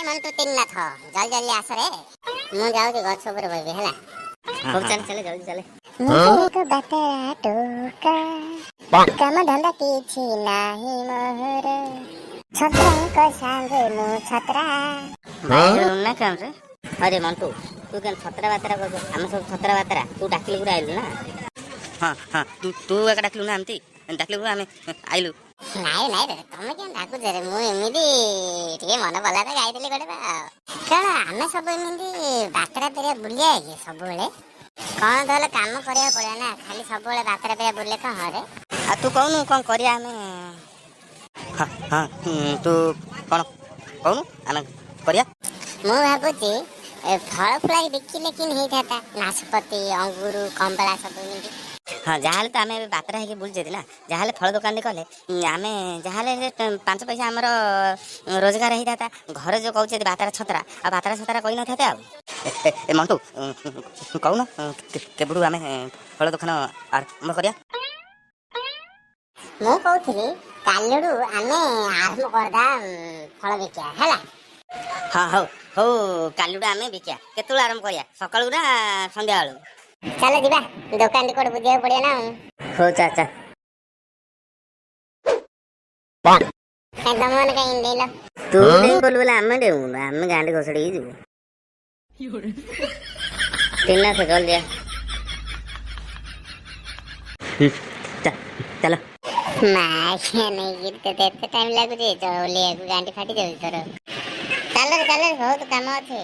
ମଣ୍ଟୁ ତିନିନାଥ, ଜଲ୍ଦି ଜଲ୍ଦି ଆସରେ, ମୁଁ ଯାଉଛି ଗଛ ଉପରେ ବସିବି ହେଲା। ହଉ, ଚାଲେ ଚାଲେ, ଜଲ୍ଦି ଚାଲେ। ମୁଁ ଏକ ବାତେରା ଟୋକା, କାମ ଧନ୍ଦା କିଛି ନାହିଁ ମୋହର, ଛତ୍ରାଙ୍କ ସାଙ୍ଗେ ମୁଁ ଛତ୍ରା। ନା କାମ ରେ। ଆରେ ମଣ୍ଟୁ, ତୁ କେନ୍ ଛତ୍ରା ବାତ୍ରା କରୁଛୁ? ଆମେ ସବୁ ଛତ୍ରା ବାତ୍ରା, ତୁ ଡାକିଲୁ ପୁରା ଆଇଲୁ ନା? ହଁ ହଁ, ତୁ ତୁ ଏକା ଡାକିଲୁ ନା? ଏମିତି ଡାକିଲୁ ପୁରା ଆମେ ଆଇଲୁ। ନାଇଁ ନାଇଁ ରେ, ତମେ କେମିତି ଡାକୁଛ ରେ? ମୁଁ ଏମିତି ଟିକେ ମନେ ପଡିଲା ତ ଗାଇଦେଲି ଗୋଟେ ବା। କାରଣ ଆମେ ସବୁ ଏମିତି ବାତ୍ରା ପେରିଆ ବୁଲିବା କି ସବୁବେଳେ? କଣ ତାହେଲେ କାମ କରିବାକୁ ପଡିବ ନା, ଖାଲି ସବୁବେଳେ ବାତ୍ରା ପେରିଆ ବୁଲିଲେ କଣ ହରେ? ଆଉ ତୁ କହୁନୁ କଣ କରିବା ଆମେ? ହଁ ହଁ, ତୁ କଣ କହୁନୁ, ଆମେ କରିବା। ମୁଁ ଭାବୁଛି ଫଳ ଫୁଳା ବିକିଲେ କେମିତି ହେଇଥାନ୍ତା, ନାସପତି, ଅଙ୍ଗୁରୁ, କମଳା ସବୁ ଏମିତି। ହଁ, ଯାହାହେଲେ ତ ଆମେ ଏବେ ବାତ୍ରା ହେଇକି ବୁଲୁଛନ୍ତି ନା, ଯାହାହେଲେ ଫଳ ଦୋକାନଟେ କଲେ ଆମେ ଯାହାହେଲେ 5 ପଇସା ଆମର ରୋଜଗାର ହେଇଥାନ୍ତା। ଘରେ ଯୋଉ କହୁଛନ୍ତି ବାତ୍ରା ଛତ୍ରା, ଆଉ ବାତ୍ରା ଛତ୍ରା କହିନଥାନ୍ତେ ଆଉ। ଏ ମଣ୍ଟୁ, କହୁନ କେବେଠୁ ଆମେ ଫଳ ଦୋକାନ ଆରମ୍ଭ କରିବା? ମୁଁ କହୁଥିଲି କାଲିଠୁ ଆମେ ଆରମ୍ଭ କରିଦବା ଫଳ ବିକିବା, ହେଲା? ହଁ, ହଉ ହଉ, କାଲିଠୁ ଆମେ ବିକିବା। କେତେବେଳେ ଆରମ୍ଭ କରିବା, ସକାଳୁ ନା ସନ୍ଧ୍ୟାବେଳୁ? ଚାଲ ଯିବା, ଦୋକାନଟି କୋଉଠି ବୁଝିବାକୁ ପଡିବ ନା ଆଉ। ହଉ, ଚା ଚା। କାଇଁ, ତମ ମାନେ କାଇଁ ଦେଇଲ? ତୁ ଡେଇଁ ପଡିଲୁ ବୋଲେ ଆମେ ଡେଉଁନୁ, ଆମେ ଗାଣ୍ଡି ଘୋଷଡ଼ିକି ଯିବୁ। ତିନିନାଥ, ଜଲ୍ଦି ଆ। ଚାଲ। ମାଖିଆ ନେଇକି ତତେ ଏତେ ଟାଇମ ଲାଗୁଛି ଓହ୍ଲେଇବାକୁ? ଗାଣ୍ଡି ଫାଟି ଯାଉଛି ତୋର। ଚାଲରେ ଚାଲରେ, ବହୁତ କାମ ଅଛି।